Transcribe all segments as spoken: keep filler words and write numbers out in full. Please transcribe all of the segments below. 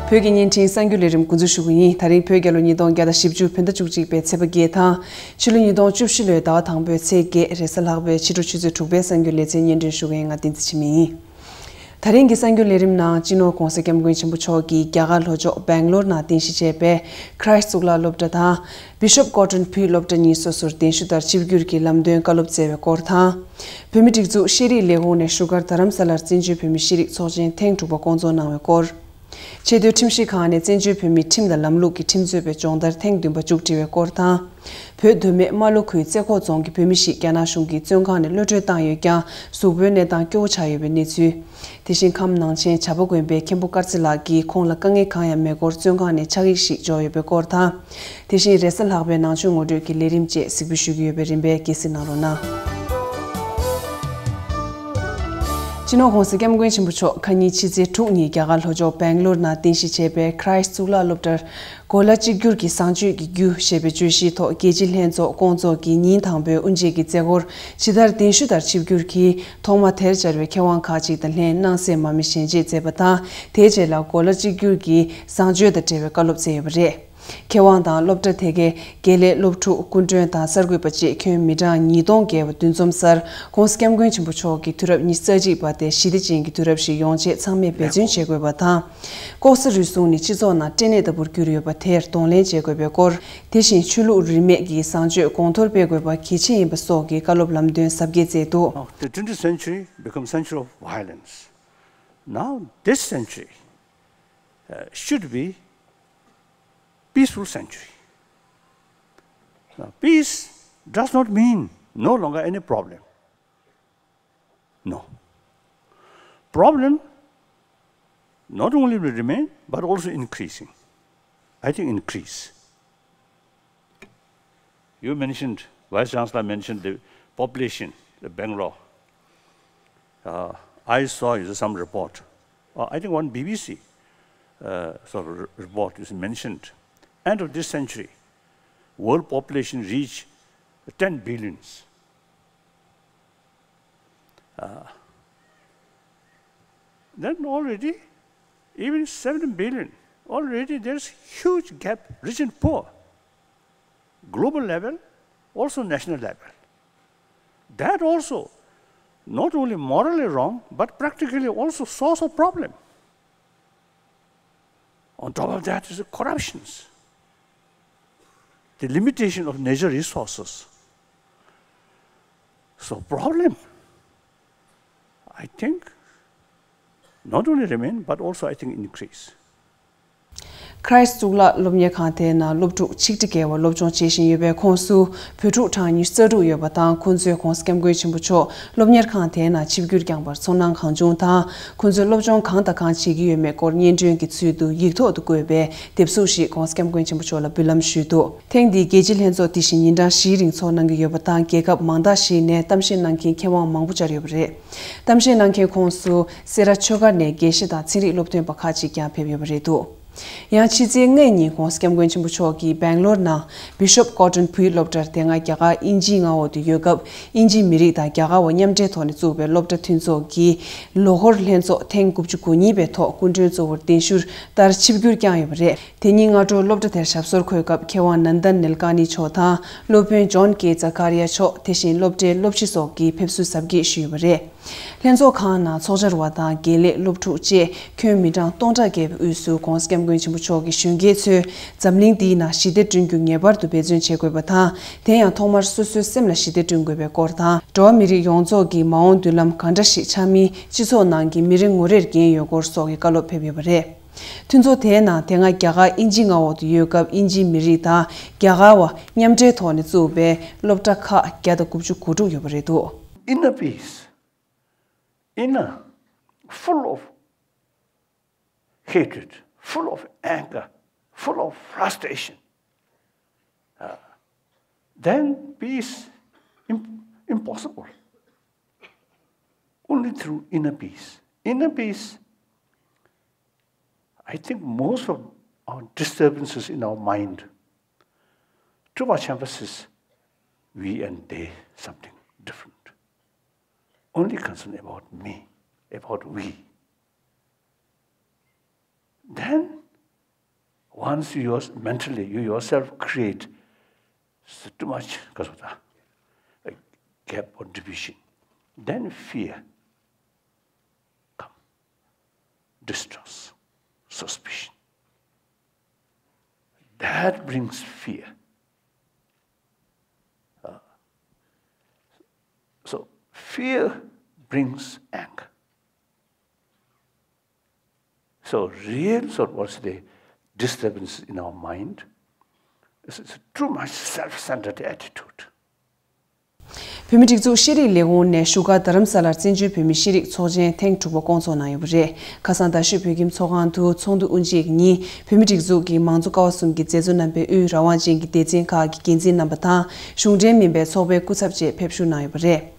བོད་ཀྱི་བརྙན་འཕྲིན་གསར་འགྱུར་ལས་རིམ་འགོ་འཛུགས་ཞུ་གི་ཡིན། ད་རིང་བོད་རྒྱལ་ལོ་ཉིས་སྟོང་བརྒྱ་དང་བཞི་བཅུ་བོད་ཟླ་བཅུ་གཅིག་པའི་ཚེས་པ་བརྒྱད་དང་། ཕྱི་ལོ་ཉིས་སྟོང་བཅུ་བཞི་ལོའི་ཟླ་བ་དང་པོའི་ཚེས་བརྒྱད་རེས་གཟའ་ལྷག་པའི་ཕྱི་དྲོ་ཆུ་ཚོད་དྲུག་པའི་གསར་འགྱུར་ལེ་ཚན་སྙན་སྒྲོན་ཞུ་གི་ཡིན། ང་བསྟན་འཛིན་འཆི་མེད་ཡིན། ད་རིང་གི་གསར་འགྱུར་ལས་རིམ་ནང་སྤྱི་ནོར་༧གོང་ས་༧སྐྱབས་མགོན་ཆེན་པོ་མཆོག་གིས་རྒྱ་གར་ལྷོ་ཕྱོགས་སྦེང་ལོར་ནང་རྟེན་གཞི་བྱས་པའི་Christ་གཙུག་ལག་སློབ་གྲྭ་དང་། Bishop Cotton་བོད་སློབ་གྲྭ་གཉིས་སོ་སོར་གདན་ཞུ་ལྟར་ཆིབས་བསྒྱུར་གྱིས་ལམ་སྟོན་བཀའ་སློབ་སྩལ་བའི་སྐོར་དང་། བོད་མིའི་སྒྲིག་འཛུགས་ཤེས་རིག་ལས་ཁུངས་ནས་བཞུགས་སྒར་རྡ་རམ་ས་ལར་བཙན་བྱོལ་བོད་མིའི་ཤེས་རིག་ཚོགས་ཆེན་ཐེངས་དྲུག་པ་བསྐོང་ཚོགས་གནང་བའི་སྐོར། ཆེས་མཐོའི་ཁྲིམས་ཞིབ་ཁང་ནས་བཙན་བྱོལ་བོད་མིའི་ཁྲིམས་དང་ལམ་ལུགས་ཀྱི་ཁྲིམས་རྩོད་པའི་སྦྱོང་བརྡར་ཐེངས་བདུན་པ་མཇུག་སྒྲིལ་བའི་སྐོར་དང་། བོད་མདོ་སྨད་རྨ་ལྷོ་ཁུལ་རྩེ་ཁོག་རྫོང་གི་བོད་མི་ཞིག་རྒྱ་ནག་གཞུང་གིས་བཙོན་ཁང་ནས་གློད་གྲོལ་བཏང་ཡོད་ཀྱང་གཟུགས་པོའི་གནས་སྟངས་སྐྱོ་བོ་ཆགས་ཡོད་པའི་གནས་ཚུལ། དེ་བཞིན་ཁམས་ནང་ཆེན་བྱ་པ་དགོན་པའི་མཁན་པོ་དཀར་རྩེ་ལགས་ཀྱིས་ཁོང་ལ་དཀའ་ངལ་གང་ཡང་མེད་སྐོར་བཙོན་ཁང་ནས་ཕྱག་ཡིག་ཞིག་འབྱོར་ཡོད་པའི་སྐོར་དང་། དེ་བཞིན་རེས་གཟའ་ལྷག་པའི་ནང་ཆོས་ངོ་སྤྲོད་ཀྱི་ལས་རིམ་བཅས་གཟིགས་འབུལ་ཞུ་གི་ཡོད་པས་རིམ་པས་དགྱེས་གཟིགས་གནང་རོགས་གནང་། སྤྱི་ནོར་༧གོང་ས་༧སྐྱབས་མགོན་ཆེན་པོ་མཆོག་ཁ་ཉིན་ཕྱི་ཚེས་དྲུག་ཉིན་རྒྱ་གར་ལྷོ་ཕྱོགས་སྦེང་ལོར་ནང་རྟེན་གཞི་བྱས་པའི་Christ་གཙུག་ལག་སློབ་གྲྭར་གོ་ལ་གཅིག་གྱུར་གྱི་བཟང་སྤྱོད་ཀྱི་རྒྱུ་ཞེས་པའི་བརྗོད་གཞིའི་ཐོག་རྒྱལ་སྤྱིའི་ལྷན་ཚོགས་བསྐོང་ཚོགས་ཀྱི་ཉིན་དང་པོའི་དབུ་འབྱེད་ཀྱི་མཛད་སྒོར་ཇི་ལྟར་གདན་ཞུ་ལྟར་ཆིབས་བསྒྱུར་གྱིས་ཐོག་མ་དེར་བཅར་བའི་མཁས་དབང་ཁག་ཅིག་དང་ལྷན་སྣང་གསལ་མ་དམིགས་ཞལ་འབྱེད་མཛད་པ་དང་། དེའི་རྗེས་ལ་གོ་ལ་གཅིག་གྱུར་གྱི་བཟང་སྤྱོད་དང་འབྲེལ་བའི་བཀའ་སློབ་སྩལ་ཡོད་པ་རེད། མཁས་དབང་དང་སློབ་གྲྭ་དེ་གའི་དགེ་ལས་སློབ་ཕྲུག་སྐུ་མགྲོན་དང་གསར་འགོད་པ་བཅས་ཁྱོན་མི་གྲངས་ཉིས་སྟོང་བརྒལ་བ་འདུ་འཛོམས་སར་༧གོང་ས་༧སྐྱབས་མགོན་ཆེན་པོ་མཆོག་གི་དུས་རབས་ཉི་ཤུ་རྩ་གཅིག་པ་དེ་ཞི་བདེ་ཅན་གྱི་དུས་རབས་ཤིག་ཡོང་ཆེད་ཚང་མས་འབད་བརྩོན་བྱེད་དགོས་པ་དང་། ལྐོག་ཟ་རུལ་སུངས་ནི་སྤྱི་ཚོགས་ནང་སྐྲན་ནད་ལྟ་བུར་གྱུར་ཡོད་པ་དེར་གདོང་ལེན་བྱེད་དགོས་པའི་སྐོར། དེ་བཞིན་ཆོས་ལུགས་རིས་མེད་ཀྱི་བཟང་སྤྱོད་གོང་མཐོར་སྤེལ་དགོས་པ་གལ་ཆེ་ཡིན་པ་སོགས་ཀྱི་བཀའ་སློབ་ལམ་སྟོན་གཟབ་རྒྱས་མཛད་འདུག Now, the twentieth century becomes century of violence. Now, this century uh, should be peaceful century. Now, peace does not mean no longer any problem. No. Problem not only will remain, but also increasing. I think increase. You mentioned, Vice Chancellor mentioned the population, the Bangalore. Uh, I saw is some report. Uh, I think one B B C uh, sort of re- report is mentioned. End of this century, world population reach ten billions. Uh, then already, even seven billion, already there's huge gap, rich and poor, global level, also national level. That also, not only morally wrong, but practically also source of problem. On top of that is the corruptions, the limitation of natural resources. So problem, I think, not only remain, but also I think increase. Christ་གཙུག་ལག་སློབ་གཉེར་ཁང་དེའི་ནང་སློབ་ཕྲུག་ཆིག་ཁྲི་བརྒལ་བ་སློབ་སྦྱོང་བྱེད་བཞིན་ཡོད་པའི་ཁོངས་སུ་བོད་ཕྲུག་གྲངས་ཉི་ཤུ་རྩ་དྲུག་ཡོད་པ་དང་། ཁོང་ཚོས་༧གོང་ས་༧སྐྱབས་མགོན་ཆེན་པོ་མཆོག་སློབ་གཉེར་ཁང་དེའི་ནང་ཆིབས་བསྒྱུར་བསྐྱངས་པར་ཚོར་སྣང་གང་བྱུང་དང་། ཁོང་ཚོས་སློབ་སྦྱོང་གང་དང་གང་བྱེད་ཀྱི་ཡོད་མེད་སྐོར་སྙན་སྒྲོན་གྱི་ཚུལ་དུ་ཡིག་ཐོག་ཏུ་བཀོད་པའི་དེབ་གཟུགས་ཤིག་༧གོང་ས་༧སྐྱབས་མགོན་ཆེན་པོ་མཆོག་ལ་འབུལ་ལམ་ཞུས་འདུག་ཐེངས་འདིའི་རྒྱལ་སྤྱིའི་ལྷན་ཚོགས་འདི་བཞིན་ཉིན་གྲངས་བཞིའི་རིང་ཚོགས་གནང་གི་ཡོད་པ་དང་། རྒྱལ་ཁབ་མང་དག་ཞིག་ནས་གཏམ་བཤད་གནང་མཁན་མཁས་དབང་མང་པོ་བཅར་ཡོད་པ་རེད། གཏམ་བཤད་གནང་མཁན་ཁོངས་སུ་སེ་ར་ཆོས་སྒར་ནས་དགེ་བཤེས་དང་ཚན་རིག་སློབ་སྟོན་པ་ཁག་ཅིག་ཀྱང་ཕེབས་ཡོད་པ་རེད་འདུག་ཡང་ཕྱི་ཚེས་ལྔ་ཉིན་༧གོང་ས་༧སྐྱབས་མགོན་ཆེན་པོ་མཆོག་གིས་སྦེང་ལོར་ནང་Bishop Cotton་བོད་སློབ་གྲྭར། དེ་སྔ་རྒྱ་གར་དབྱིན་ཇིའི་མངའ་འོག་ཏུ་ཡོད་སྐབས། དབྱིན་ཇིའི་མི་རིགས་དང་རྒྱ་གར་བ་མཉམ་འབྲེལ་ཐོག་ནས་བཙུགས་པའི་སློབ་གྲྭ་མཐུན་ཚོགས་ཀྱི་ལོ་འཁོར་ལྷན་ཚོགས་ཐེངས་དགུ་བཅུ་གོ་གཉིས་པའི་ཐོག་སྐུ་མགྲོན་གཙོ་བོར་གདན་ཞུར་ལྟར་ཆིབས་བསྒྱུར་བསྐྱངས་ཡོད་པ་རེད། དེ་ཉིན་སྔ་དྲོ་སློབ་གྲྭ་དེར་ཞབས་སོར་འཁོད་སྐབས། མཁས་དབང་ནན་དན་ནིལ་ཀ་ནི་མཆོག་དང་། སློབ་དཔོན་ཇོན་ཀེ་ཛ་ཀ་རི་ཡ་མཆོག་དེ་བཞིན་སློབ་གྲྭའི་སློབ་སྤྱི་སོགས་ཀྱིས་ཕེབས་བསུ་གཟབ་རྒྱས་ཞུས་ཡོད་པ་རེད། ལྷན་ཚོགས་ཁང་ནང་ཚོགས་བཅར་བ་དང་དགེ་ལས། སློབ་ཕྲུག་བཅས་ཁྱོན་མི་གྲངས་སྟོང་ཕྲག་བརྒལ་བའི་དབུས་སུ་༧གོང་ས་༧སྐྱབས་མགོན་ཆེན་པོ་མཆོག་གིས་གཞོན་སྐྱེས་ཚོས་འཛམ་གླིང་འདིའི་ནང་ཞི་བདེ་བསྐྲུན་རྒྱུ་ངེས་པར་དུ་འབད་བརྩོན་བྱེད་དགོས་པ་དང་། དེ་ཡང་ཐོག་མར་སོ་སོའི་སེམས་ལ་ཞི་བདེ་བསྐྲུན་དགོས་པའི་སྐོར་དང་། འགྲོ་བ་མི་རིགས་ཡོངས་རྫོགས་ཀྱི་མ་འོངས་མདུན་ལམ་གང་འདྲ་ཞིག་ཆགས་མིན། སྤྱི་ཚོགས་ནང་གི་མི་རེ་ངོ་རེར་འགན་ཡོད་སྐོར་སོགས་ཀྱི་བཀའ་སློབ་ཕེབས་ཡོད་པ་རེད། མཐུན་ཚོགས་དེའི་ནང་དེ་སྔ་རྒྱ་གར་དབྱིན་ཇིའི་མངའ་འོག་ཏུ་ཡོད་སྐབས། དབྱིན་ཇིའི་མི་རིགས་དང་རྒྱ་གར་བ་མཉམ་འབྲེལ་ཐོག་ནས་བཙུགས་པའི་སློབ་གྲྭ་ཁག་བརྒྱ་དང་དགུ་བཅུ་གོ་དྲུག་ཡོད་པ་རེད་འདུག Inner peace, inner, full of hatred, full of anger, full of frustration, uh, then peace im- impossible. Only through inner peace. Inner peace, I think most of our disturbances in our mind, too much emphasis, we and they, something different. Only concern about me, about we. Then Once you yours- mentally, you yourself create s- too much, ག་ཟེར་ད། A gap or division. Then fear come, distrust, suspicion. That brings fear. Uh, so fear brings anger. So real sort of what's the disturbance in our mind is, is too much self-centered attitude. བོད་མིའི་སྒྲིག་འཛུགས་ཤེས་རིག་ལས་ཁུངས་ནས་བཞུགས་སྒར་རྡ་རམ་ས་ལར་བཙན་བྱོལ་བོད་མིའི་ཤེས་རིག་ཚོགས་ཆེན་ཐེངས་དྲུག་པ་བསྐོང་ཚོགས་གནང་ཡོད་པ་རེད། ཁ་སང་རྡ་ཤོད་བོད་ཁྱིམ་ཚོགས་ཁང་དུ་ཚོགས་འདུ་དབུ་འབྱེད་ཉིན་བོད་མིའི་སྒྲིག་འཛུགས་ཀྱི་མང་གཙོ་ཀ་བ་གསུམ་གྱི་མཛད་གཙོ་རྣམ་པས་དབུས་རང་དབང་ཅན་གྱི་སྡེ་ཚན་ཁག་གི་འགན་འཛིན་རྣམ་པ་དང་གཞུང་འབྲེལ་མིན་པའི་ཚོགས་པའི་སྐུ་ཚབ་བཅས་ཕེབས་བཞུགས་གནང་ཡོད་པ་རེད།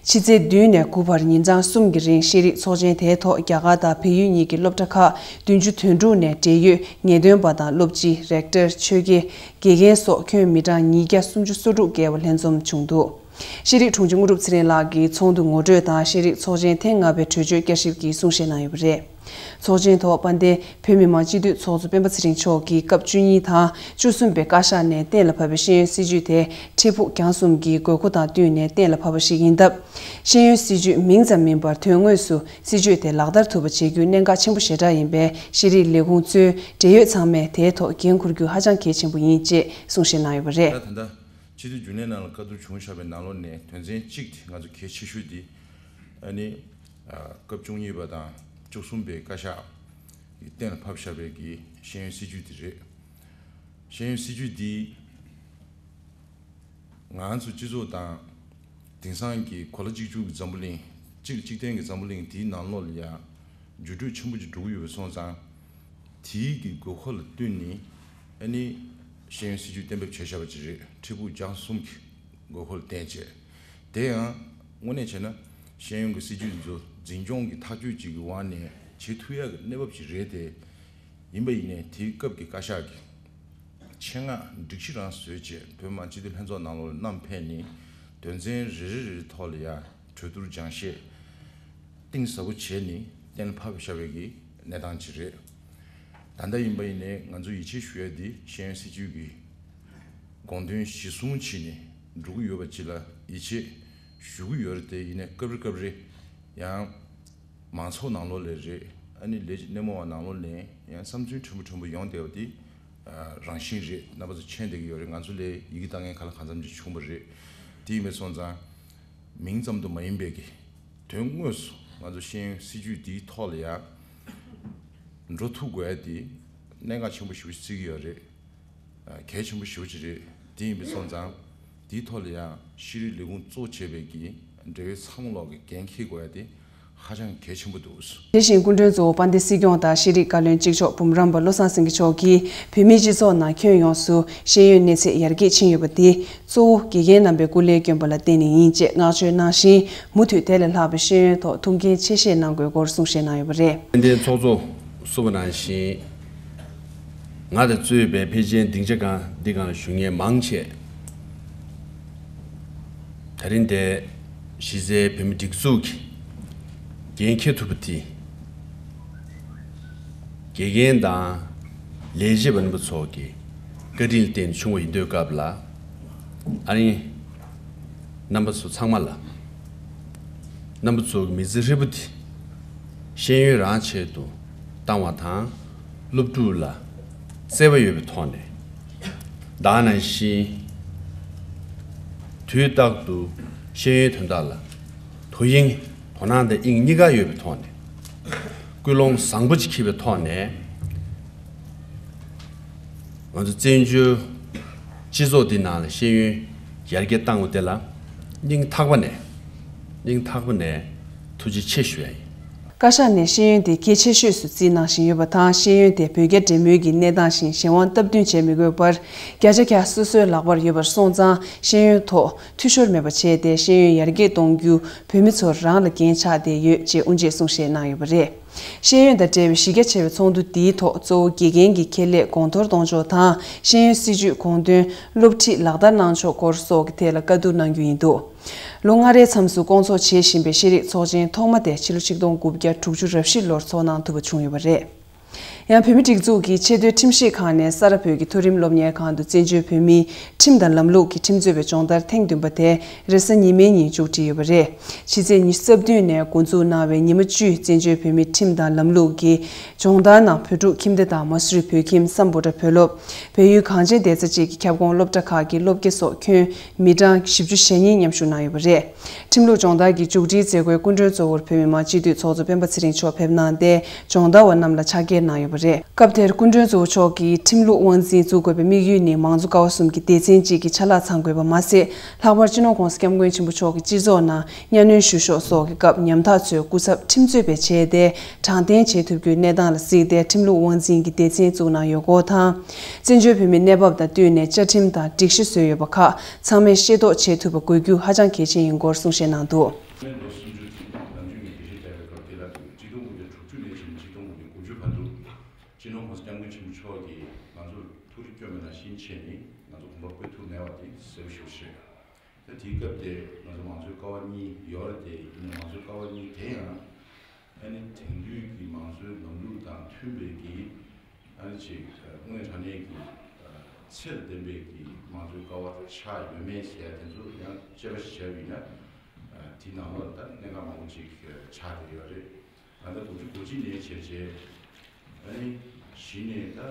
ཕྱི་ཚེས་བདུན་ནས་དགུ་བར་ཉིན་གྲངས་གསུམ་གྱི་རིང་ཤེས་རིག་ཚོགས་ཆེན་དེའི་ཐོག་རྒྱ་གར་དང་བལ་ཡུལ་གཉིས་ཀྱི་སློབ་གྲྭ་ཁག་བདུན་ཅུ་དོན་དྲུག་ནས་འབྲེལ་ཡོད་ངེས་སྟོན་པ་དང་སློབ་སྤྱི། རེག་ཊར། ཆོས་དགེ། དགེ་རྒན་སོགས་ཁྱོན་མི་གྲངས་ཉིས་བརྒྱ་སུམ་ཅུ་སོ་དྲུག་བརྒལ་བ་ལྷན་འཛོམས་བྱུང་འདུག་ཤེས་རིག་དྲུང་ཆེ་དངོས་གྲུབ་ཚེ་རིང་ལགས་ཀྱིས་ཚོགས་འདུ་ངོ་སྤྲོད་དང་ཤེས་རིག་ཚོགས་ཆེན་ཐེངས་ལྔ་པའི་གྲོས་ཆོད་བསྐྱར་ཞིབ་ཀྱིས་གསུང་བཤད་གནང་ཡོད་པ་རེད། ཚོགས་ཆེན་ཐོག་དཔལ་ལྡན་བོད་མི་མང་སྤྱི་འཐུས་ཚོགས་གཙོ་སྤེན་པ་ཚེ་རིང་མཆོག་གིས་སྐབས་བཅུ་གཉིས་དང་བཅུ་གསུམ་པའི་བཀའ་ཤག་ནས་གཏན་ལ་ཕབ་པའི་ཤེས་ཡོན་སྲིད་བྱུས་དེ་འཕྲལ་ཕུགས་རྒྱང་གསུམ་གྱི་དགོས་མཁོ་དང་བསྟུན་ནས་གཏན་ལ་ཕབ་པ་ཞིག་ཡིན་སྟབས། ཤེས་ཡོན་སྲིད་བྱུས་མིང་ཙམ་མིན་པར་དོན་དངོས་སུ་སྲིད་བྱུས་དེ་ལག་བསྟར་ཐུབ་པ་བྱེད་རྒྱུ་གནད་འགག་ཆེན་པོ་ཞེ་དྲག་ཡིན་པས། ཤེས་རིག་ལས་ཁུངས་གཙོས་འབྲེལ་ཡོད་ཚང་མས་དེའི་ཐོག་འགན་འཁུར་རྒྱུ་ཧ་ཅང་གལ་ཆེན་པོ་ཡིན་ཅེས་གསུང་བཤད་གནང་ཡོད་པ་རེད། ད་ད་ལྟ་སྤྱི་འཐུས་རྒྱུན་ལས་ནང་ལ་བཀའ་བསྡུར་བྱུང་བཞག་པའི་ནང་ལོགས་ནས་དོན་ཚན་གཅིག་དེ་ང་ཚོ་གལ་ཆེ་ཤོས་དེ། ཨ་ནི། ཨ། སྐབས་བཅུ་གཉིས་པ་དང་བཅུ་གསུམ་པའི་བཀའ་ཤག་གིས་གཏན་ལ་ཕབ་བཞག་པའི་གི་ཤེས་ཡོན་སྲིད་བྱུས་དེ་རེད། ཤེས་ཡོན་སྲིད་བྱུས་འདི་ང་ཚོ་སྤྱི་ཚོགས་དང་དེང་སང་གི་གོ་ལ་གཅིག་གྱུར་གྱི་འཛམ་བུ་གླིང་། གཅིག་གཅིག་བརྟེན་གྱི་འཛམ་བུ་གླིང་འདིའི་ནང་ལོགས་ལ་ཡང་འགྱུར་འགྲོས་ཆེན་པོ་ཅིག་འགྲོ་གི་ཡོད་པ་སོང་ཙང་། དེའི་གི་དགོས་མཁོ་ལ་བསྟུན་ནས་ཨ་ནི་ཤེས་ཡོན་སྲིད་བྱུས་གཏན་འབེབས་བྱས་བཞག་པ་ཅིག་རེད། འཕྲལ་ཕུགས་རྒྱང་གསུམ་གྱི་དགོས་མཁོ་ལ་བརྟེན་བྱས། དེ་ཡང་དངོས་གནས་བྱས་ན་ཤེས་ཡོན་གྱི་སྲིད་བྱུས་འདི་ཚོ་འཛིན་སྐྱོང་གི་ཐག་གཅོད་ཅིག་གི་དབང་ནས་བྱེད་ཐུབ་ཡག་གི་གནས་བབ་ཅིག་རེད་དེ། ཡིན་པ་ཡིན་ནའི་དེའི་སྐབས་ཀྱི་བཀའ་ཤག་གིས་ཆེད་མངགས་སྒྲིག་གཞི་རང་བཟོས་བྱས་བོད་མི་མང་སྤྱི་འཐུས་ལྷན་ཚོགས་ནང་ལོགས་ལ་བསྣམས་ཕེབས་ནས་དོན་ཚན་རེ་རེ་རེ་རེ་ཐོག་ལ་ཡང་གྲོས་བསྡུར་སྦྱང་བཤད་གཏིང་ཟབ་པོ་བྱས་ནས་གཏན་ལ་ཕབ་བཞག་པའི་གི་གནས་སྟངས་ཅིག་རེད། ད་ལྟ་ཡིན་པ་ཡིན་ནའི་ང་ཚོ་ཡིད་ཆེས་ཞུ་ཡ་འདི་ཤེས་ཡོན་སྲིད་བྱུས་ཀྱི་དགོངས་དོན་གཞི་བཟུང་བྱས་ནས་འགྲོ་གི་ཡོད་པ་ཅིག་ལ་ཡིད་ཆེས་ཞུ་གི་ཡོད་རེད་དེ། ཡིན་ནའི་སྐབས་རེ་སྐབས་རེ་ཡང་མང་ཚོགས་ནང་ལོགས་ལ་རེད། ཨ་ནི་ལས་བྱེད་སྣེ་མོ་བ་ནང་ལོགས་ནས་ཡང་བསམ་ཚུལ་ཕྲན་བུ་ཕྲན་བུ་ཡོང་བསྡད་པ་འདི་རང་བཞིན་རེད། རྣམ་པ་ཚོ་མཁྱེན་བསྡད་ཀྱི་ཡོད་རེད། ང་ཚོ་ལ་ཡི་གེ་ལྟ་མཁན་ག་ལ་གང་འཚམ་ཅིག་བྱུང་བ་རེད། དེ་ཡིན་པ་སོང་ཙང་མིང་ཙམ་དུ་མ་ཡིན་པའི་གི་དོན་དངོས་སུ་ང་ཚོ་ཤེས་ཡོན་སྲིད་བྱུས་འདིའི་ཐོག་ལ་ཡང་འགྲོ་ཐུབ་དགོས་ཡ་དེ་གནད་འགག་ཆེན་པོ་ཞེ་པོ་ཅིག་བརྩི་གི་ཡོད་རེད། གལ་ཆེན་པོ་ཞེ་པོ་ཅིག་རེད། དེ་ཡིན་པ་སོང་ཙང་དེའི་ཐོག་ལ་ཡང་ཤེས་རིག་ལས་ཁུངས་གཙོ་བྱས་པའི་གི་འབྲེལ་ཡོད་ཚང་མ་ལོག་གི་འགན་འཁྱེར་དགོས་ཡ་དེ་ཧ་ཅང་གལ་ཆེན་པོ་འདུག་དེ་བཞིན་སྐུ་མགྲོན་གཙོ་བོ་དཔལ་ལྡན་སྲིད་སྐྱོང་དང་ཤེས་རིག་བཀའ་བློན་གཅིག་ལྕོགས་འབུམ་རམས་པ་བློ་བཟང་སེང་གེ་མཆོག་གིས་བོད་མིའི་སྤྱི་ཚོགས་ནང་ཁྱོན་ཡོངས་སུ་ཤེས་ཡོན་གནས་ཚད་ཡར་རྒྱས་ཕྱིན་ཡོད་པ་དེ་གཙོ་བོ་དགེ་རྒན་རྣམ་པའི་སྐུ་ལས་བསྐྱོན་པ་ལ་བརྟེན་ནས་ཡིན་ཅེས་བསྔགས་བརྗོད་གནང་ཞིང་། མུ་མཐུད་དེ་ལས་ལྷག་པའི་ཤེས་ཡོན་ཐོག་ཐུགས་འགན་ཆེ་བཞེས་གནང་དགོས་སྐོར་གསུང་བཤད་གནང་ཡོད་པ་རེད། དེ་ཚོགས་གཙོ་གསུངས་པ་ནང་བཞིན། ང་དང་གཙོས་པའི་ཕལ་ཆེར་སྡིངས་ཆ་སྒང་འདི་སྒང་ལ་བཞུགས་མཁན་མང་ཆེ། ད་རིང་འདིར་གཞི་རྩའི་བོད་མི་སྒྲིག་འཛུགས་ཀྱི་འགན་འཁྱེར་ཐུབ་པ་དེ། དགེ་རྒན་དང་ལས་བྱེད་པ་རྣམ་པ་ཚོ་གི་བཀའ་དྲིན་ལ་བརྟེན་བྱུང་བ་ཡིན་དུས་སྐབས་ལ། ཨ་ནི། རྣམ་པ་ཚོ་ཚང་མ་ལ། རྣམ་པ་ཚོ་གི་མི་ཚེ་ཧྲིལ་པོ་འདི་ཤེས་ཡོན་རང་ཆེད་དུ་བཏང་བ་དང་། སློབ་ཕྲུག་ལ་བརྩེ་བ་ཡོད་པའི་ཐོག་ནས། ད་ག་ནང་བཞིན་དུས་རྟག་ཏུ་ཤེས་ཡོན་དོན་དག་ལ་དོ་དབྱིངས་དོ་སྣང་དང་དབྱིངས་གཉིས་ཀ་ཡོད་པའི་ཐོག་ནས། ཀུན་སློང་བཟང་པོ་ཅིག་འཁྱེར་བའི་ཐོག་ནས། ང་ཚོ་བཙན་བྱོལ་སྤྱི་ཚོགས་འདི་ནང་ལ་ཤེས་ཡོན་ཡར་རྒྱས་བཏང་བ་དེ་ལ་སྙིང་ཐག་པ་ནས། སྙིང་ཐག་པ་ནས་ཐུགས་རྗེ་ཆེ་ཞུ་ཡ་ཡིན། བཀའ་ཤག་ནས་ཤེས་ཡོན་དེ་གལ་ཆེ་ཤོས་སུ་བརྩིས་གནང་བཞིན་ཡོད་པ་དང་། ཤེས་ཡོན་དེ་བོད་རྒྱ་འབྲེལ་མོལ་གྱི་གནས་སྟངས་བཞིན་གཞན་དབང་སྟབས་བསྟུན་བྱེད་མི་དགོས་པར། བརྒྱ་ཆ་བརྒྱ་སོ་སོའི་ལག་པར་ཡོད་པར་སོང་ཙང་། ཤེས་ཡོན་ཐོག་འཐུས་ཤོར་མེད་པ་བྱས་ཏེ། ཤེས་ཡོན་ཡར་རྒྱས་གཏོང་རྒྱུ་བོད་མི་ཚོ་རང་ལ་འགན་ཆགས་བསྡད་ཡོད་ཅེས་དབུ་འབྱེད་གསུང་བཤད་གནང་ཡོད་པ་རེད། ཤེས་ཡོན་དང་འབྲེལ་བའི་གཞི་རྒྱ་ཆེ་བའི་ཚོགས་འདུ་འདིའི་ཐོག་གཙོ་བོ་དགེ་རྒན་གྱི་ཁེ་ལས་གོང་མཐོར་གཏོང་ཕྱོགས་དང་། ཤེས་ཡོན་སྲིད་བྱུས་དགོངས་དོན་སློབ་ཁྲིད་ལག་བསྟར་གནང་ཕྱོགས་སྐོར་སོགས་ཀྱི་ཐད་ལ་བཀའ་བསྡུར་གནང་རྒྱུ་ཡིན་འདུག་ལོ་ལྔ་རེའི་མཚམས་སུ་བསྐོང་ཚོགས་བྱེད་བཞིན་པའི་ཤེས་རིག་ཚོགས་ཆེན་ཐོག་མ་དེ་ཕྱི་ལོ་ཆིག་སྟོང་དགུ་བརྒྱ་དྲུག་ཅུ་རེ་བཞི་ལོར་ཚོགས་གནང་ཐུབ་པ་བྱུང་ཡོད་པ་རེད། ཡང་བོད་མིའི་སྒྲིག་འཛུགས་ཀྱི་ཆེས་མཐོའི་ཁྲིམས་ཞིབ་ཁང་ནས་ས་རཱ་བོད་ཀྱི་མཐོ་རིམ་སློབ་གཉེར་ཁང་དུ་བཙན་བྱོལ་བོད་མིའི་ཁྲིམས་དང་ལམ་ལུགས་ཀྱི་ཁྲིམས་རྩོད་པའི་སྦྱོང་བརྡར་ཐེངས་བདུན་པ་དེ་རེས་གཟའ་ཉི་མའི་ཉིན་མཇུག་སྒྲིལ་ཡོད་པ་རེད། ཕྱི་ཚེས་ཉི་ཤུ་རྩ་བདུན་ནས་འགོ་འཛུགས་གནང་བའི་ཉི་མ་བཅུའི་བཙན་བྱོལ་བོད་མིའི་ཁྲིམས་དང་ལམ་ལུགས་ཀྱི་སྦྱོང་བརྡར་ནང་བོད་ཕྲུག་ཁྱིམ་སྡེ་དང་མ་སུ་རི་བོད་ཁྱིམ་སམ་བྷོ་ཊ་བོད་སློབ། བལ་ཡུལ་གངས་ཅན་བདེ་རྩ་བཅས་ཀྱི་ཁྱབ་ཁོངས་སློབ་གྲྭ་ཁག་གི་སློབ་དགེ་སོགས་ཁྱོན་མི་གྲངས་བཞི་བཅུ་ཞེ་གཉིས་མཉམ་ཞུགས་གནང་ཡོད་པ་རེད། ཁྲིམས་ལུགས་སྦྱོང་བརྡར་གྱི་མཇུག་སྒྲིལ་མཛད་སྒོའི་སྐུ་མགྲོན་གཙོ་བོར་བོད་མི་མང་སྤྱི་འཐུས་ཚོགས་གཙོ་སྤེན་པ་ཚེ་རིང་མཆོག་ཕེབས་གནང་སྟེ་སྦྱོང་བརྡར་བ་རྣམས་ལ་ཕྱག་འཁྱེར་གནང་ཡོད་པ་རེད། སྐབས་དེར་སྐུ་མགྲོན་གཙོ་བོ་མཆོག་གིས་ཁྲིམས་ལུགས་དབང་འཛིན་འཛུགས་དགོས་པའི་དམིགས་ཡུལ་ནི་མང་གཙོ་ཀ་བ་གསུམ་གྱི་སྡེ་ཚན་གཅིག་གི་ཆ་ལག་ཚང་དགོས་པ་མ་ཟད། ལྷག་པར་སྤྱི་ནོར་༸གོང་ས་༸སྐྱབས་མགོན་ཆེན་པོ་མཆོག་གིས་སྤྱི་ཚོགས་ནང་གཉའ་གནོན་ཞུ་ཕྱོགས་སོགས་ཀྱི་སྐབས་ཉམ་ཐག་ཚོའི་སྐུ་ཚབ་ཁྲིམས་རྩོད་པས་བྱས་ཏེ་དྲང་བདེན་བྱེད་ཐུབ་རྒྱུའི་གནས་སྟངས་ལ་གཟིགས་ཏེ་ཁྲིམས་ལུགས་དབང་འཛིན་གྱི་སྡེ་ཚན་བཙུགས་གནང་ཡོད་སྐོར་དང་། བཙན་བྱོལ་བོད་མིའི་གནས་བབ་དང་བསྟུན་ནས་བཅའ་ཁྲིམས་དང་སྒྲིག་གཞི་བཟོས་ཡོད་པ་ཁག་ཚང་མས་ཤེས་རྟོགས་བྱེད་ཐུབ་པ་དགོས་རྒྱུ་ཧ་ཅང་གལ་ཆེན་ཡིན་སྐོར་གསུང་བཤད་གནང་འདུག་ལོ་སུམ་ཅུ་ནང་ཆོས་ཉིད་དེ་ཞིག་བྱས་པའི་སྐབས་དེ་ལ་གཅིག་སྟོང་དགུ་བརྒྱ་དྲུག་ཅུ་ནས་བྱས་ནས་གཅིག་སྟོང་དགུ་བརྒྱ་དགུ་བཅུ་བར་དུ། སྤྱི་ནོར་༸གོང་ས་༸སྐྱབས་མགོན་ཆེན་པོ་མཆོག་གིས་ང་ཚོར་ཐུགས་རེ་བསྐྱོན་པ་ནང་བཞིན་བྱས་ནས་ང་ཚོ་གོམ་པ་སྤོ་ཐུབ་མེད་པ་དེ་གསལ་པོ་ཞེ་པོ་ཤེས། ད་དེའི་སྐབས་དེ་ང་ཚོ་མང་གཙོའི་ཀ་བ་གཉིས་ཡོད་རེད་དེ། ཡིན་ནའི་མང་གཙོའི་ཀ་བ་གཉིས་དེ་ཡང་ཨ་ནི་དེང་དུས་ཀྱི་མང་གཙོའི་ལམ་ལུགས་དང་མཐུན་པའི་གི་ཨ་ནི་ཅིག་དངོས་དྲང་གནས་ཀྱི་ཚད་ལ་ལྡན་པའི་གི་མང་གཙོའི་ཀ་བ་ཆགས་ཡོད་མེད་ཟེར་ཡ་དེ་ཚོ་ཡང་དཔྱད་པ་ཞིག་བྱས་པ་ཡིན་ན། དེའི་ནང་ལོགས་ལ་ད་གནད་འགག་མང་པོ་ཅིག་ཆགས་བསྡད་ཡོད་རེད། ད་ལྟ་དགུ་བཅུ་གོ་གཅིག་ནས་བྱས་རྗེས་ཨ་ནི་གཞི་ནས་ད་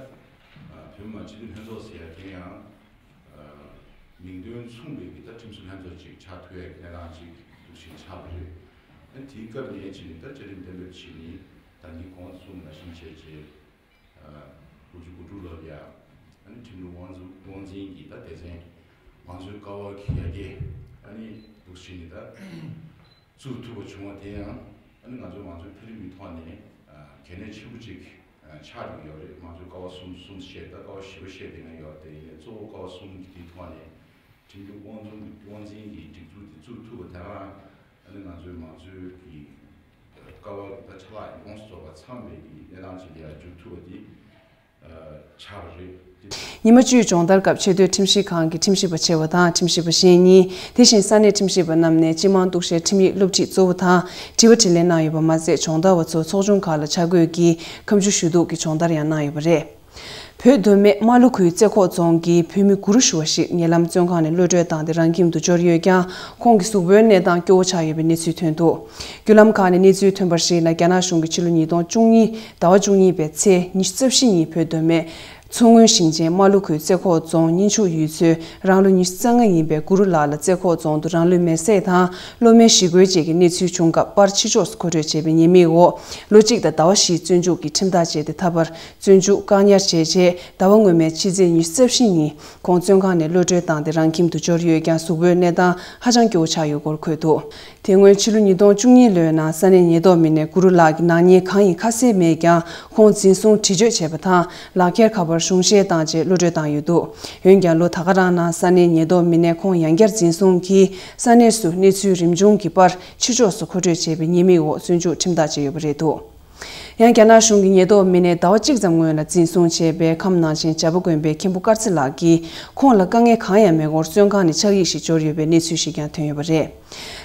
བོད་མི་མང་སྤྱི་འཐུས་ལྷན་ཚོགས་ཟེར་ཡ་དེ་ཡང་མིང་དོན་མཚུངས་པའི་གི་ད་ཁྲིམས་བཟོ་ལྷན་ཚོགས་ཅིག་ཆགས་ཐུབ་ཡ་གི་གནས་སྟངས་ཅིག་འདུག་ཞིག་ཆགས་པ་རེད། ཨ་ནི་དེའི་སྐབས་ནས་བྱས་ནས་ད་བཅའ་ཁྲིམས་གཏན་འབེབས་བྱས་ནས་ད་ནི་གོང་གསུངས་ནང་བཞིན་བྱས་རྗེས། དགུ་བཅུ་གོ་དྲུག་ལོར་ཡ། ཨ་ནི་ཁྲིམས་ལུགས་དབང་འཛིན་དབང་འཛིན་གྱི་ད་སྡེ་ཚན་མང་གཙོའི་ཀ་བ་གི་ཡ་གི་ཨ་ནི་འདུག་ཕྱིན་ནི་ད་བཙུགས་ཐུབ་པ་བྱུང་བ་དེ་ཡང་ཨ་ནི་ང་ཚོ་མང་གཙོའི་འཕེལ་རིམ་གྱི་ཐོག་ནས་གལ་གནད་ཆེན་པོ་ཅིག་ཆགས་ཀྱི་ཡོད་རེད། མང་གཙོའི་ཀ་བ་གསུམ་གསུམ་བཤད་ད་ཀ་བ་བཞི་པ་བཤད་དེ་ཡང་ཡོད་དེ་ཡིན་ནའི་གཙོ་བོ་ཀ་བ་གསུམ་གྱི་དེའི་ཐོག་ནས་ཁྲིམས་ལུགས་དབང་འཛིན་དབང་འཛིན་གྱི་སྒྲིག་འཛུགས་དེ་བཙུགས་ཐུབ་པ་དེ་རང་ཨ་ནི་ང་ཚོའི་མང་གཙོའི་གི་ཀ་བ་གི་ད་ཆ་ལག་ཡོངས་སུ་རྫོགས་པ་ཚང་བའི་གི་གནས་སྟངས་ཅིག་ལ་ཡང་འགྱུར་ཐུབ་པ་དེ་ཆགས་པ་རེད། ཉི་མ་བཅུའི་སྦྱོང་བརྡར་སྐབས་ཆེས་མཐོའི་ཁྲིམས་ཞིབ་ཁང་གི་ཁྲིམས་ཞིབ་པ་ཆེ་བ་དང་ཁྲིམས་ཞིབ་པ་གཞན་གཉིས། དེ་བཞིན་ས་གནས་ཁྲིམས་ཞིབ་པ་རྣམས་ནས་སྤྱི་དམངས་གཏུག་བཤེར་ཁྲིམས་ཡིག་སློབ་ཁྲིད་གཙོ་བོ་དང་དྲི་བ་དྲིས་ལན་གནང་ཡོད་པ་མ་ཟད། སྦྱོང་བརྡར་བ་ཚོ་ཚོགས་ཆུང་ཁག་ལ་ཆ་བགོས་ཀྱིས་ཁ་མཆུ་ཞུ་གཏུག་གི་སྦྱོང་བརྡར་ཡང་གནང་ཡོད་པ་རེད། བོད་མདོ་སྨད་རྨ་ལྷོ་ཁུལ་རྩེ་ཁོག་རྫོང་གི་བོད་མི་དགུ་རུ་ཞུ་བ་ཞིག་ཉེ་ལམ་བཙོན་ཁང་ནས་གློད་གྲོལ་བཏང་སྟེ་རང་ཁྱིམ་དུ་འབྱོར་ཡོད་ཀྱང་། ཁོང་གི་གཟུགས་པོའི་གནས་སྟངས་སྐྱོ་བོ་ཆགས་ཡོད་པའི་གནས་ཚུལ་ཐོན་འདུག་བརྒྱུད་ལམ་ཁག་ནས་གནས་ཚུལ་ཐོན་པར་གཞིགས་ན། རྒྱ་ནག་གཞུང་གིས་ཕྱི་ལོ་ཉིས་སྟོང་བཅུ་གཉིས་ཟླ་བ་བཅུ་གཉིས་པའི་ཚེས་ཉི་ཤུ་རྩ་བཞི་ཉིན་བོད་མདོ་སྨད་མཚོ་སྔོན་ཞིང་ཆེན་རྨ་ལྷོ་ཁུལ་རྩེ་ཁོག་རྫོང་གཉིས་ཆུ་ཡུལ་ཚོའི་རང་ལོ་ཉི་ཤུ་རྩ་ལྔ་ཡིན་པའི་གུ་རུ་ལགས་ལ་རྩེ་ཁོག་རྫོང་དུ་རང་ལུས་མེར་སྲེག་དང་གློ་མེ་གཞི་རྒོལ་བཅས་ཀྱི་གནས་ཚུལ་བྱུང་སྐབས་པར་ཕྱི་ཕྱོགས་སུ་མཁོ་སྤྲོད་བྱས་པའི་ཉེས་དམིགས་འོག་ལོ་གཅིག་དང་ཟླ་བ་བཞིའི་བཙོན་འཇུག་གི་ཁྲིམས་ཐག་བཅད་དེ། ད་བར་བཙོན་འཇུག་བཀག་ཉར་བྱས་རྗེས་ཟླ་བ་སྔོན་མའི་ཕྱི་ཚེས་ཉི་ཤུ་རྩ་བཞི་ཉིན་ཁོང་བཙོན་ཁང་ནས་གློད་གྲོལ་བཏང་སྟེ་རང་ཁྱིམ་དུ་འབྱོར་ཡོད་ཀྱང་། གཟུགས་པོའི་གནས་སྟངས་ཧ་ཅང་སྐྱོ་བོ་ཆགས་ཡོད་སྐོར་འཁོད་འདུག་དེ་སྔོན་ཕྱི་ལོ་ཉིས་སྟོང་བཅུ་གཉིས་ལོའི་ནང་ས་གནས་ཉེན་རྟོག་མི་སྣས་གུ་རུ་ལགས་ཀྱི་ནག་ཉེས་གང་ཡིན་ཁ་གསལ་མེད་ཀྱང་། ཁོང་འཛིན་བཟུང་དྲི་གཅོད་བྱས་པ་དང་། ལག་འཁྱེར་ཁ་པར་གཞུང་བཞེས་བཏང་རྗེས་གློད་གྲོལ་བཏང་ཡོད་འདུག་འོན་ཀྱང་ལོ་ད་ག་རང་ནང་ས་གནས་ཉེན་རྟོག་མི་སྣས་ཁོང་ཡང་བསྐྱར་འཛིན་བཟུང་གིས་ས་གནས་སུ་གནས་ཚུལ་རིམ་བྱུང་གི་པར་ཕྱི་ཕྱོགས་སུ་མཁོ་སྤྲོད་བྱས་པའི་ཉེས་དམིགས་འོག་བཙོན་འཇུག་ཁྲིམས་ཐག་བཅད་ཡོད་པ་རེད་འདུག་ཡང་རྒྱ་ནག་གཞུང་གི་ཉེན་རྟོག་མི་སྣས་ཟླ་བ་གཅིག་ཙམ་སྔོན་ལ་འཛིན་བཟུང་བྱས་པའི་ཁམས་ནང་ཆེན་བྱ་པ་དགོན་པའི་མཁན་པོ་དཀར་ཚེ་ལགས་ཀྱིས་ཁོང་ལ་དཀའ་ངལ་གང་ཡང་མེད་སྐོར་བཙོན་ཁང་ནས་ཕྱག་ཡིག་ཞིག་འབྱོར་ཡོད་པའི་གནས་ཚུལ་ཞིག་ཀྱང་ཐོན་ཡོད་པ་རེད།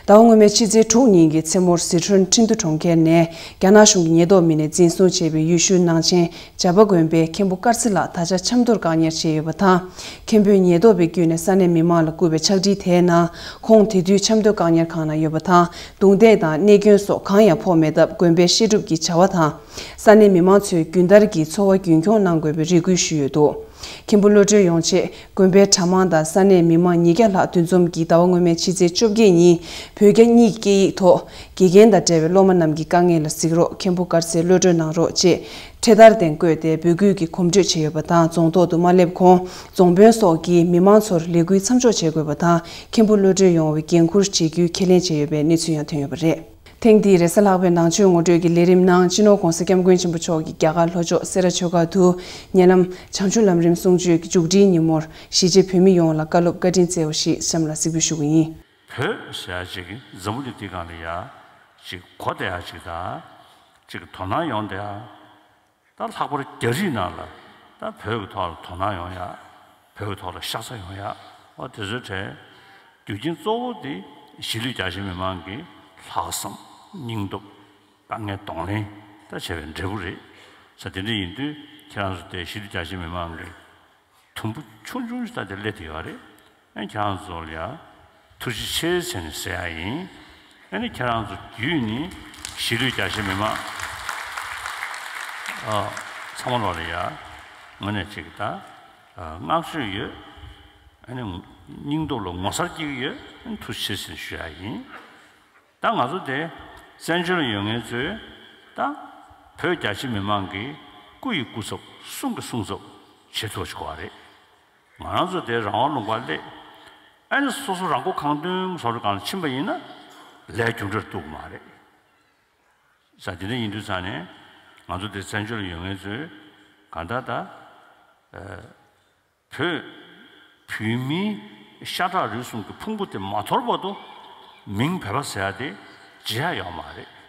ཟླ་བ་སྔོན་མའི་ཕྱི་ཚེས་དྲུག་ཉིན་གྱི་མཚན་མོར་ཟི་ཁྲོན་ཁྲིན་ཏུ་གྲོང་ཁྱེར་ནས་རྒྱ་ནག་གཞུང་གི་ཉེན་རྟོག་མི་སྣས་འཛིན་བཟུང་བྱས་པའི་ཡུལ་ཤུལ་ནང་ཆེན་བྱ་པ་དགོན་པའི་མཁན་པོ་དཀར་ཚེ་ལགས་ད་ཆ་ཆབ་མདོར་བཀག་ཉར་བྱས་ཡོད་པ་དང་། མཁན་པོས་ཉེན་རྟོག་པའི་བརྒྱུད་ནས་ས་གནས་མི་མང་ལ་བསྐུར་བའི་ཕྱག་བྲིས་དེའི་ནང་། ཁོང་དེ་དུས་ཆབ་མདོ་བཀག་ཉར་ཁང་ན་ཡོད་པ་དང་། རྡུང་རྡེག་དང་རྨས་སྐྱོན་སོགས་གང་ཡང་ཕོག་མེད་སྟབས། དགོན་པའི་བཤད་སྒྲུབ་ཀྱི་བྱ་བ་དང་། ས་གནས་མི་མང་ཚོའི་རྒྱུན་ལྟར་གྱི་འཚོ་བ་རྒྱུན་འཁྱོངས་གནང་དགོས་པའི་རེ་སྐུལ་ཞུས་ཡོད་འདུག་མཁན་པོ་གློད་གྲོལ་ཡོང་རྗེས། དགོན་པའི་གྲྭ་མང་དང་ས་གནས་མི་མང་ཉིས་བརྒྱ་ལྷག་འདུ་འཛོམས་ཀྱིས་ཟླ་བ་སྔོན་མའི་ཕྱི་ཚེས་བཅོ་བརྒྱད་ཉིན་བོད་རྒྱ་གཉིས་ཀྱི་སྐད་ཡིག་ཐོག་དགེ་རྒན་དང་འབྲེལ་བའི་སློབ་མ་རྣམས་ཀྱི་དཀའ་ངལ་ལ་གཟིགས་རོགས། མཁན་པོ་དཀར་ཚེ་གློད་གྲོལ་གནང་རོགས་ཅེས་འཕྲེད་དར་སྟེང་བཀོད་དེ་འབོད་སྐུལ་གྱི་གོམ་བགྲོད་བྱས་ཡོད་པ་དང་། རྫོང་ཐོག་ཏུ་མ་སླེབས་གོང་རྫོང་དཔོན་སོགས་ཀྱིས་མི་མང་ཚོར་ལས་འགུལ་མཚམས་འཇོག་བྱེད་དགོས་པ་དང་། མཁན་པོ་གློད་གྲོལ་ཡོང་བའི་འགན་འཁུར་བྱེད་རྒྱུའི་ཁས་ལེན་བྱས་ཡོད་པའི་གནས་ཚུལ་ཡང་ཐོན་ཡོད་པ་རེད། ཐེངས་འདིའི་རེས་གཟའ་ལྷག་པའི་ནང་ཆོས་ངོ་སྤྲོད་ཀྱི་ལས་རིམ་ནང་། སྤྱི་ནོར་༸གོང་ས་༸སྐྱབས་མགོན་ཆེན་པོ་མཆོག་གིས་རྒྱ་གར་ལྷོ་ཕྱོགས་སེ་ར་ཆོས་སྒར་དུ་ཉེ་ལམ་བྱང་ཆུབ་ལམ་རིམ་གསུང་ཆོས་ཀྱི་མཇུག་སྒྲིལ་ཉིན་མོར་གཞིས་བྱེས་བོད་མི་ཡོངས་ལ་བཀའ་སློབ་བཀའ་དྲིན་སྩལ་བ་ཞིག་གཤམ་ལ་གཟིགས་འབུལ་ཞུ་གི་ཡིན། བོད་ཟེར་ཡ་ཅིག་འཛམ་བུ་གླིང་འདི་སྒང་ལ་ཡ་ཅིག་གོ་བསྡད་ཡ་ཅིག་དང་། ཅིག་དོ་སྣང་ཡོང་བསྡད་ཡ། ད་ལྷག་པར་རྒྱ་རིགས་ནང་ལ་ད་བོད་ཀྱི་ཐོག་ལ་དོ་སྣང་ཡོང་ཡ། བོད་ཀྱི་ཐོག་ལ་ཤ་ཚ་ཡོང་ཡ། ཨོ་དེ་ཚོའི་གྲས་རྒྱུ་རྐྱེན་གཙོ་བོ་དེ་གཞིས་ལུས་རྒྱ་ཆེ་མི་མང་གི་ལྷག་བསམ་སྙིང་སྟོབས། དཀའ་ངལ་གདོང་ལེན་ད་བྱས་པའི་འབྲས་བུ་རེད། ས་དེ་འདྲ་ཡིན་དུས་ཁྱེད་རང་ཚོ་དེ་གཞིས་ལུས་རྒྱ་ཆེ་མི་མང་གི་དུམ་བུ་ཆུང་ཆུང་ཞིག་ད་དེ་སླེབས་བསྡད་ཡོད་རེད། ཨ་ནི་ཁྱེད་རང་ཚོ་ལ་ཡ་ཐུགས་རྗེ་ཆེ་ཟེར་ནས་ཟེར་ཡ་ཡིན། ཨ་ནི་ཁྱེད་རང་ཚོ་བརྒྱུད་ནས་གཞིས་ལུས་རྒྱ་ཆེ་མི་མང་ཨ་ཚང་མ་ལོག་ལ་ཡ་ངོས་ནས་ཅིག་ད་ཨ་བསྔགས་བརྗོད་ཡོད། ཨ་ནི་སྙིང་སྟོབས་ལ་ངོ་མཚར་སྐྱེ་གི་ཡོད། ཨ་ནི་ཐུགས་རྗེ་ཆེ་ཟེར་ནས་ཞུ་ཡ་ཡིན། ད་ང་ཚོ་དེ་བཙན་བྱོལ་ལ་ཡོད་མཁན་ཚོས་ད་བོད་རྒྱ་ཆེ་མི་མང་གི་སྐུ་ཡི་སྐུ་ཚབ་གསུང་གི་གསུང་ཚབ་བྱེད་ཐུབ་པ་ཞིག་དགོས་པ་རེད། ང་རང་ཚོ་དེ་རང་དབང་ལུང་པར་སླེབས། ཨ་ནི་སོ་སོ་རང་མགོ་གང་ཐོན་བཟོ་འདྲ་སྒང་ལ་ཕྱིན་པ་ཡིན་ན་ལས་རྒྱུ་འབྲས་ཐོབ་ཀྱི་མ་རེད། ས་དེ་འདྲ་ཡིན་དུས་ཙང་ནས་ང་ཚོ་དེ་བཙན་བྱོལ་ལ་ཡོད་མཁན་ཚོས་གང་ལྟར་ད་ཨ། བོད། བོད་མིའི་ཤ་ཁྲག་རུས་གསུམ་གྱི་ཕུང་པོ་དེ་མ་དོར་བར་དུ་མིང་བོད་པ་ཟེར་ཡ་དེ་བརྗེད་ཡ་ཡོད་མ་རེད།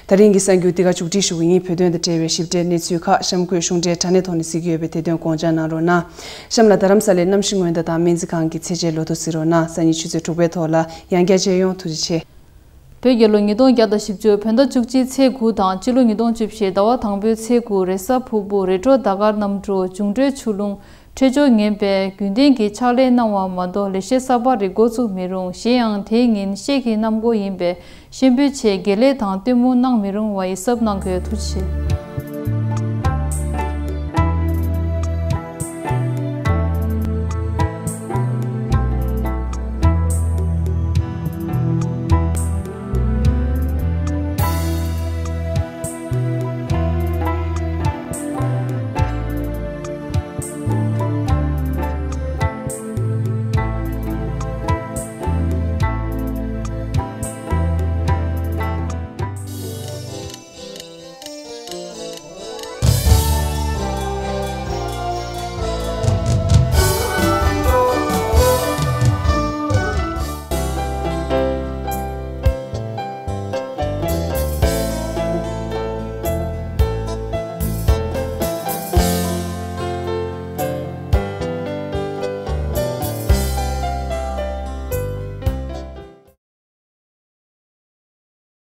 ད་རིང་གི་གསར་འགྱུར་འདི་ག་མཇུག་སྒྲིལ་ཞུ་གི་ཡིན། བོད་དོན་དང་འབྲེལ་བའི་ཞིབ་ཕྲའི་གནས་ཚུལ་ཁག་གཤམ་འཁོད་གཞུང་འབྲེལ་དྲ་གནས་ཐོག་ནས་གཟིགས་ཀྱི་ཡོད་པས་དེ་དོན་དགོངས་འཇགས་གནང་རོགས་གནང་། གཤམ་ལ་རྡ་རམ་ས་ལའི་གནམ་གཤིས་སྔོན་བརྡ་དང་སྨན་རྩིས་ཁང་གི་ཚེས་བཅད་ལོ་ཐོ་གཟིགས་རོགས་གནང་། སང་ཉིན་ཆུ་ཚོད་དྲུག་པའི་ཐོག་ལ་ཡང་བསྐྱར་མཇལ་ཡོང་། ཐུགས་རྗེ་ཆེ། བོད་རྒྱལ་ལོ་ཉིས་སྟོང་བརྒྱ་དང་བཞི་བཅུ། བོད་ཟླ་བཅུ་གཅིག་ཚེས་དགུ་དང་། སྤྱི་ལོ་ཉིས་སྟོང་བཅུ་བཞི། ཟླ་བ་དང་པོའི་ཚེས་དགུ། རེས་གཟའ་ཕུར་བུ། རེས་འགྲོགས་ཟླ་སྐར་གནམ་གྲུ། འབྱུང་འཕྲོད་ཆུ་རླུང་། འཕྲོད་སྦྱོར་ངན་པས་རྒྱུན་ལྡན་གྱི་ཕྱག་ལས་གནང་བ་མ་གཏོགས་ལས་བྱེད་གསར་པ་རེ་འགོ་བཙུགས་མི་རུང་། གཞན་ཡང་དེའི་ཉིན་ཤེལ་གྱི་གནམ་སྒོ་ཡིན་པས་ཤེས་འབུལ་ཆེད་དགེ་ལས་དང་སྟོན་མོ་གནང་མི་རུང་བ་ཡི་གསབ་གནང་དགོས། ཐུགས་རྗེ་ཆེ།